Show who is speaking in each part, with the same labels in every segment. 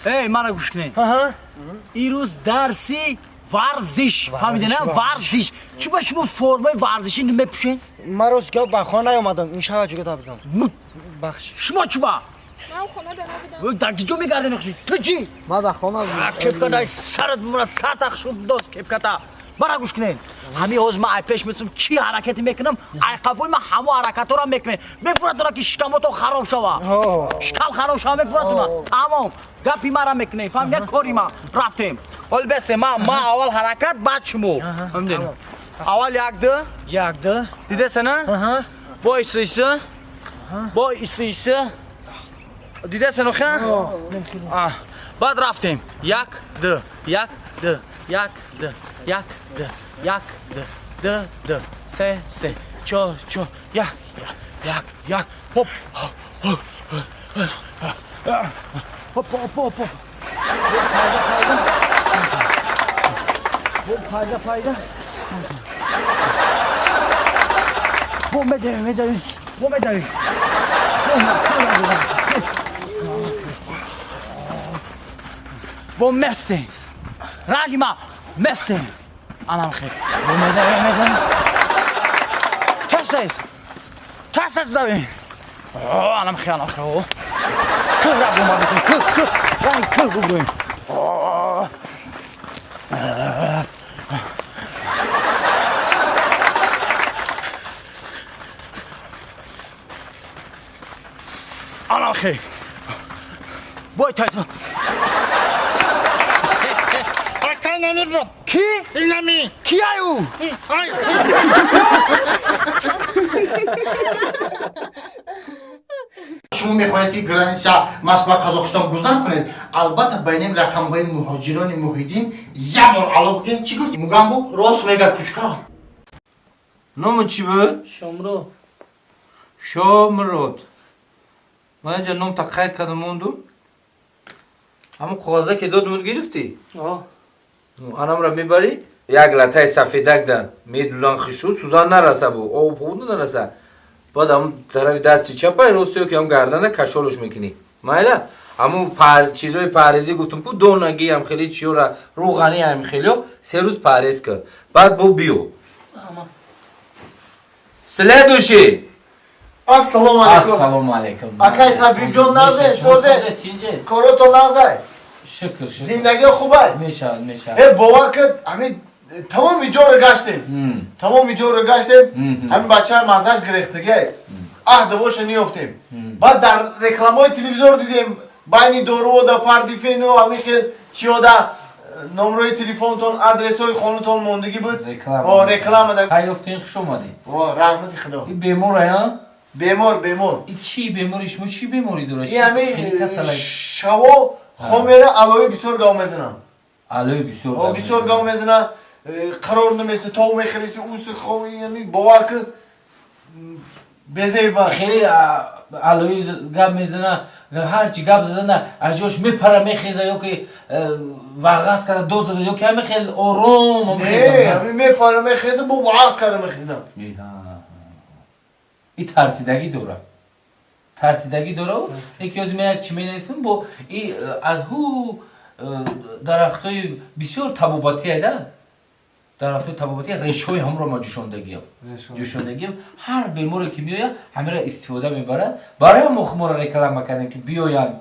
Speaker 1: Эй, мана гӯш кунед. Ирӯз дарси варзиш, фаҳмидед, на? Варзиш. Чӣ ба шумо формаи варзишӣ намепӯшед?
Speaker 2: Ман рост гап, ба хона наёмадам, ин шава ҷугада будам. Бахш.
Speaker 1: Шумо чӣ ба?
Speaker 3: Ман хона да набудам.
Speaker 1: Дар киҷо мегардед? Ту чӣ?
Speaker 2: Ман дар хона.
Speaker 1: Кепката сарат бимонад, сатах шуд дост кепката. Мара гӯш кунед. Ҳамин ҳозир ман ай пеш месум, чӣ ҳаракате мекунам, айқафои ман ҳамо ҳаракатҳоро мекунед. Мефуратона ки шикамотон хароб шава. Шикам хароб шава мефуратона. Тамом. Гапи мара мекунед. Фаҳмидед, кори ма. Рафтем. Ҳол бесе, ма аввал ҳаракат, баъд шумо. Фаҳмидед? Аввал як ду.
Speaker 2: Як ду.
Speaker 1: Дидеса, на? Бо иси иси. Бо иси иси. Дидеса, нуха? Баъд рафтем. Як ду, як ду, як ду, як ду, як ду, ду ду, се се, чор чор, як як, як як, хоп хоп хоп хоп хоп. Пайда, пайда. Бо медавем, медавем, бо медавем. Бо месем. Ранги ма месем. Анам хел. Бо медавем, медавем. Тасес. Тасес давем. Анам хел, анам хел. Кӯ ра бо ма бисем, кӯ, кӯ. Ранг кӯ бубурем. Анам хел. Бой тайса.
Speaker 4: Акай намебо.
Speaker 1: Ки?
Speaker 4: Инами.
Speaker 1: Ки ай ӯ?
Speaker 4: Ай.
Speaker 5: Шумо мехоҳед, ки граница Москва Қазоқистон гузар кунед, албатта байнем рақамҳои муҳоҷирони Муҳиддин як бор ало бигем. Чӣ гуфти, Мугамбо?
Speaker 1: Рост мега, кучка.
Speaker 6: Номи чӣ буд?
Speaker 7: Шомрод.
Speaker 6: Шомрод. Ман инҷа номта қайд кардам, мондум. Ҳамон коғаза ки додумуд, гирифтӣ? Анамра мебарӣ, як латаи сафедак да медузан хишу, сӯзан нараса, бу об худ нараса. Баъд ҳамун тарафи дасти чапай, рости ки ҳам гардана кашолуш мекунӣ. Майла, ҳамун чизои парҳезӣ гуфтум ку, донагӣ ҳам хеле чиёра, рӯғанӣ ҳам хелиё, 3 рӯз парҳез кар, баъд бо биё. Следующий.
Speaker 5: Ассалому алайкум.
Speaker 6: Ассалому алайкум.
Speaker 5: Акай Табибҷон, нағзе, созе? Корото нағзай?
Speaker 6: Шукр, шукр.
Speaker 5: Зиндагио хубай?
Speaker 6: Мешавад, мешавад.
Speaker 5: Э, бовар кад, ҳамин тамоми ҷоро гаштем, тамоми ҷоро гаштем, ҳамин бачаи маззаш гирехтагиай, аҳ, давоша ниёфтем. Баъд дар рекламаҳои телевизор дидем, байни доруода, пардифену ҳамин хел чиёда номрои телефонтон, адресҳои хонатон мондагӣ буд.
Speaker 6: Реклама.
Speaker 5: Реклама.
Speaker 6: Хай, ёфтин, хуш омадед.
Speaker 5: Раҳмати Худо.
Speaker 6: И беморая?
Speaker 5: Бемор, бемор.
Speaker 6: И чӣ бемори? Шумо чӣ беморӣ дорад?
Speaker 5: И ҳамин шаво хом мера, алои бисёр гав мезанам.
Speaker 6: Алои бисёр.
Speaker 5: Бисёр гав мезана, қарор наместа, тов мехӯриси, уси хоми, бовар ки, безеба.
Speaker 6: Хеле алои гап мезана, ҳарчи гап задана аз ҷош мепара, мехеза ё ки вағаз карда дод зада, ё ки ҳами хел ором?
Speaker 5: Не, мепара, мехеза, бо вағаз карда мехеза.
Speaker 6: И тарсидагӣ дора, тарсидагӣ дора. Яки ҳозир ман як чӣ менависам, бо и аз ҳу дарахтҳои бисёр табобатия да, дарахтҳои табобатия, решҳои ҳамро ма ҷӯшондагиям, ҷӯшондагиям. Ҳар беморе ки меояд, ҳамира истифода мебарад. Барои мо хуморо реклама кардем, ки биёянд,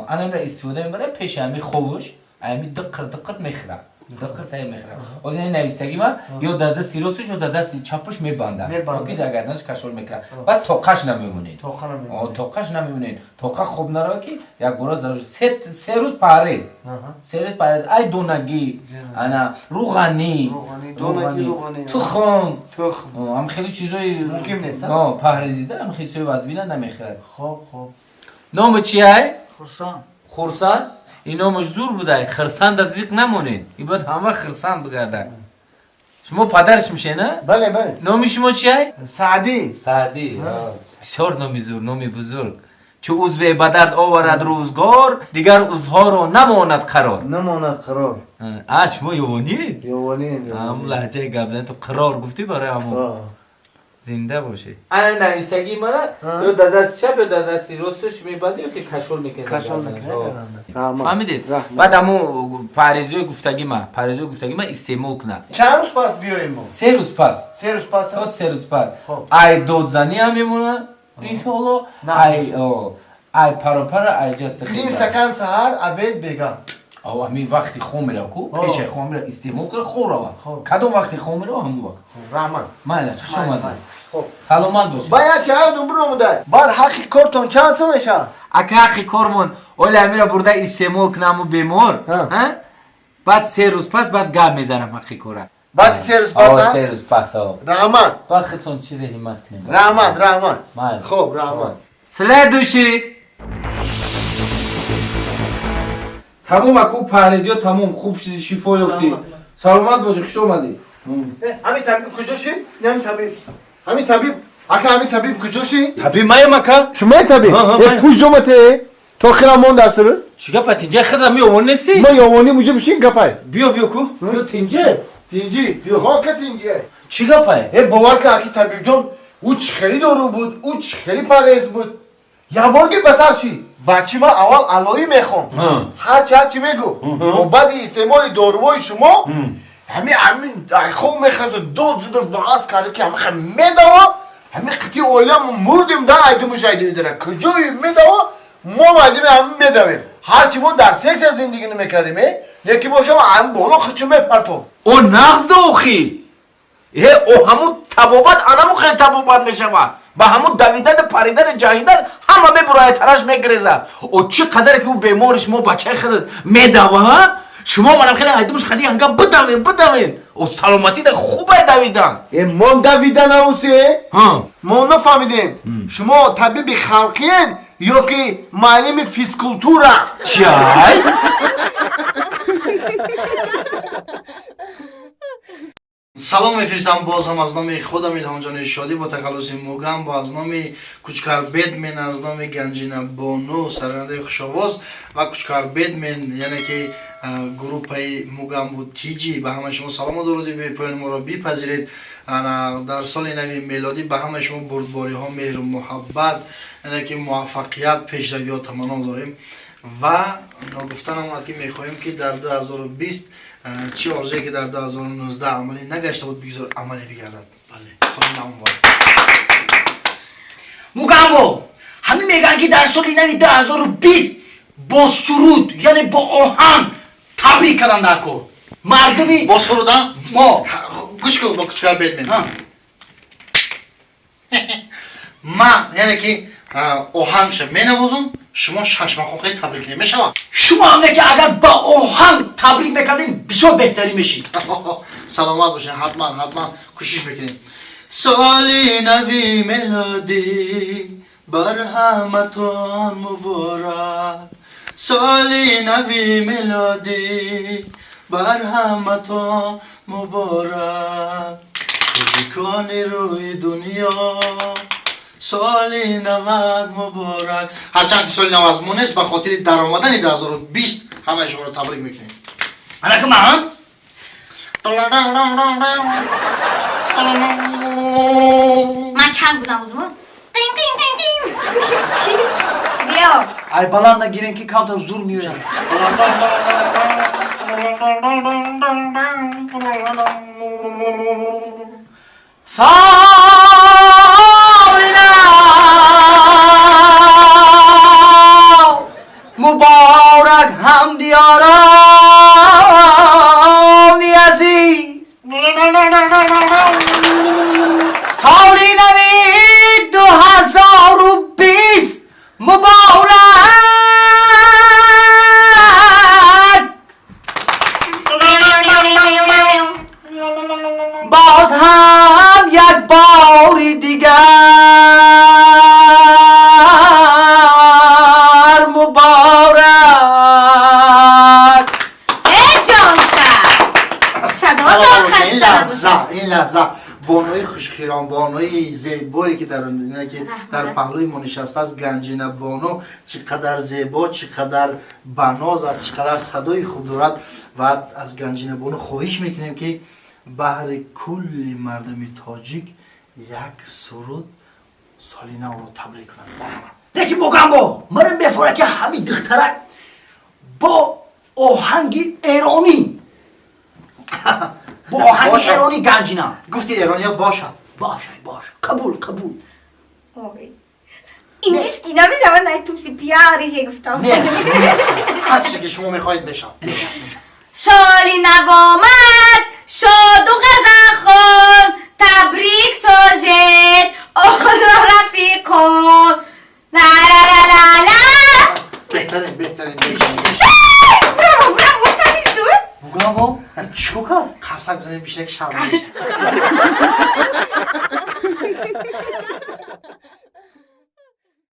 Speaker 6: анамира истифода мебарад. Пеши ҳами хобуш ҳами диққир диққир мехӯрад, диққир тая мехӯрад. Ҳозир ин навистагӣ ма ё дар дасти росташ, ё дар дасти чапаш мебандад, ё ки дар гарданаш кашол мекунад. Баъд тоқаш намемонед, тоқаш намемонед, тоқа хоб нарава, ки якбора зарар. 3 рӯз парҳез, 3 рӯз парҳез. Ай донагӣ, ана рӯғанӣ, тухм, ҳам хеле чизои парҳезида, ҳам хеле чизои вазбина намехӯрад. Номи чи ай?
Speaker 1: Хурсанд.
Speaker 6: Хурсанд. Ин номаш зур будай. Хирсанда зиқ намонед, ин бояд ҳама хирсанд бигардан. Шумо падараш мешед, на?
Speaker 5: Бале, бале.
Speaker 6: Номи шумо чи ай?
Speaker 5: Саъдӣ.
Speaker 6: Саъдӣ. Бисёр номи зур, номи бузург. Чу узве ба дард оварад рӯзгор, дигар узвҳоро намонад қарор.
Speaker 5: Намонад қарор.
Speaker 6: А шумо ёвонӣ?
Speaker 5: Ёвонӣ.
Speaker 6: Ҳам лаҳҷаи гап зани ту қарор гуфтӣ, барои ҳамон. Зинда бошед. Ана нависагии мана ё дар дасти чап ё дар дасти росташ мебандӣ ё ки кашол мекунед.
Speaker 5: Кашол мекунед.
Speaker 6: Фаҳмидед? Баъд ҳамо парҳезиҳои гуфтагӣ ма истеъмол кунад.
Speaker 5: Чанд рӯз пас биёем мо?
Speaker 6: 3 рӯз пас.
Speaker 5: 3 рӯз пас?
Speaker 6: 3 рӯз пас. Ай додзанӣ ҳам мемонад иншоалло, ай паропара, ай ҷаста.
Speaker 5: Ним стакан саҳар, обед, бега.
Speaker 6: Ҳамин вақти хом мерава ку, пешаи хом мерава истеъмол кунад, хом рава. Кадом вақти хом мерава, ҳамон вақт.
Speaker 5: Раҳмат.
Speaker 6: Майла, хуш омадед. Саломат бошед.
Speaker 5: Баъд як чаҳар думбур омудай. Баъд ҳаққи кортон чанд сом мешавад?
Speaker 6: Ака ҳаққи кормон оли ҳамира бурда истеъмол кунаму бемор, баъд 3 рӯз пас баъд гап мезанам ҳаққи кора.
Speaker 5: Баъди 3 рӯз пас?
Speaker 6: 3 рӯз пас.
Speaker 5: Раҳмат.
Speaker 6: Баъд худтон чизе ҳиммат кунед.
Speaker 5: Раҳмат, раҳмат. Хоб, раҳмат.
Speaker 6: Следующий. Тамом аку парҳезиё тамом, хуб шифо ёфтӣ. Саломат бошӣ, хуш омадӣ.
Speaker 5: Ҳамин табиб куҷо шид? Ҳамин табиб. Ҳамин табиб, ака ҳамин табиб куҷо шид?
Speaker 6: Табиб маям ака.
Speaker 5: Шумо табиб? Э пуш ҷомате? То хира мон дар сар?
Speaker 6: Чӣ гапа тинҷа хира меовон нестӣ?
Speaker 5: Ма ёвонӣ муҷа бишин гапай.
Speaker 6: Биё биё ку. Биё тинҷа.
Speaker 5: Тинҷи. Хока тинҷа.
Speaker 6: Чӣ гапай?
Speaker 5: Э бовар кун аки табиб ҷон, ӯ чӣ хеле дору буд, ӯ чӣ хеле парҳез буд. Яборги батар шид. Бачи ман аввал алоӣ мехонд. Ҳарчи ҳарчи мегуфт. Бо баъди истеъмоли доруҳои шумо ҳамин хоб мехазад, дод зуда ваъз кард ки ҳамин медава, ҳамин қити оила мурдим да айдимуш айдимидара. Куҷое медава, мо айдими ҳамин медавем. Ҳарчи мо дар сексия зиндагӣ намекардем, лекин бошам ҳамин боло хичу мепартов.
Speaker 6: О нағз да охи. Э о ҳамун табобат анаму хеле табобат мешавад. Ба ҳамун давидану паридану ҷаҳидан ҳама мебурояд, тараш мегирезад. О чӣ қадаре ки ӯ бемори шумо бачаи хеле медава, шумо манам хеле айдумуш хади янга бидавен, бидавен. О саломатӣ да хубай давидан.
Speaker 5: Э мо давидан аусе? Мо нафаҳмидем. Шумо табиби халқиен ё ки муаллими физкултура?
Speaker 6: Чай?
Speaker 7: Салом мефиристам боз ҳам аз номи худам Илҳомҷони Шодӣ бо тахаллуси Мугам, бо аз номи Кучкар Бедмен, аз номи Ганҷина Бону сарояндаи хушовоз ва Кучкар Бедмен, яъне ки группаи Мугамбу Тиҷи, ба ҳамаи шумо салому дуруди бепоёни моро бипазиред. Дар соли нави мелодӣ ба ҳамаи шумо бурдбориҳо, меҳру муҳаббат, яъне ки муваффақият, пешравиҳо таманно дорем ва ногуфта намонад ки мехоҳем ки дар 2020 чӣ орзуе ки дар 2019 амалӣ нагашта буд, бигзор амалӣ бигардад. Бале, соли нав муборак.
Speaker 1: Мугамбо, ҳамин мегӯянд ки дар соли нави 2020 бо суруд, яъне бо оҳанг табрик карданд дар кор. Мардуми
Speaker 7: бо суруд, а?
Speaker 1: Мо.
Speaker 7: Гӯш кун, бо Кучкар Бедмен. Ман, яъне ки оҳангша менавозум, шумо шашмақоқи табрик кунед, мешавад?
Speaker 1: Шумо ҳам не ки агар ба оҳанг табрик мекардем, бисёр беҳтарин мешид.
Speaker 7: Саломат бошед, ҳатман, ҳатман кӯшиш мекунем. Соли нави мелодӣ бар ҳаматон муборак, соли нави мелодӣ бар ҳаматон муборак, тоҷикони рӯи дунё соли навад муборак. Ҳарчанд ки соли нав аз мо нест, ба хотири даромадани 2020 ҳамаи шуморо табрик мекунем.
Speaker 1: Анака ман?
Speaker 3: Ман чанд будам узмо? Қин қин қин қин. Биё.
Speaker 1: Ай баланд нагирен ки камтар зур меояд. Соли нав муборак ҳамдиёрони азиз, соли нави 2020 муборак. Боз ҳам як бори дигар муборак.
Speaker 3: Э ҷонша, садо дор хаста.
Speaker 7: Ин лаҳза бонуи хушхирон, бонуи зебое ки дар паҳлӯи мо нишастааст, Ганҷина Бону, чӣ қадар зебо, чӣ қадар баноз аст, чӣ қадар садои хуб дорад. Ва аз Ганҷина Бону хоҳиш мекунем ки баҳри кулли мардуми тоҷик Як суруд соли навро табрик кунад. Марҳамат.
Speaker 1: Лекин Мугамбо, мара мефора, ки ҳамин духтарак бо оҳанги эронӣ, бо оҳанги
Speaker 7: Бошад.
Speaker 1: эронӣ, Ганҷина.
Speaker 7: Гуфти эрониё, бошад.
Speaker 1: Боша, боша, қабул, қабул.
Speaker 3: Ой. Индийский намешавад, най тумси пиари ке гуфтам.
Speaker 1: Не.
Speaker 7: Ҳар чизе ки шумо мехоҳед, мешавад.
Speaker 3: Соли нав омад, шоду ғазалхон, табрик созед онро рафиқон. ла ла ла ла ла.
Speaker 7: Беҳтарин, беҳтарин, беҳтарин.
Speaker 3: Браво, браво, танисту.
Speaker 1: Мугамбо, чико кард?
Speaker 7: Қарсак бизанед, бишак шармист.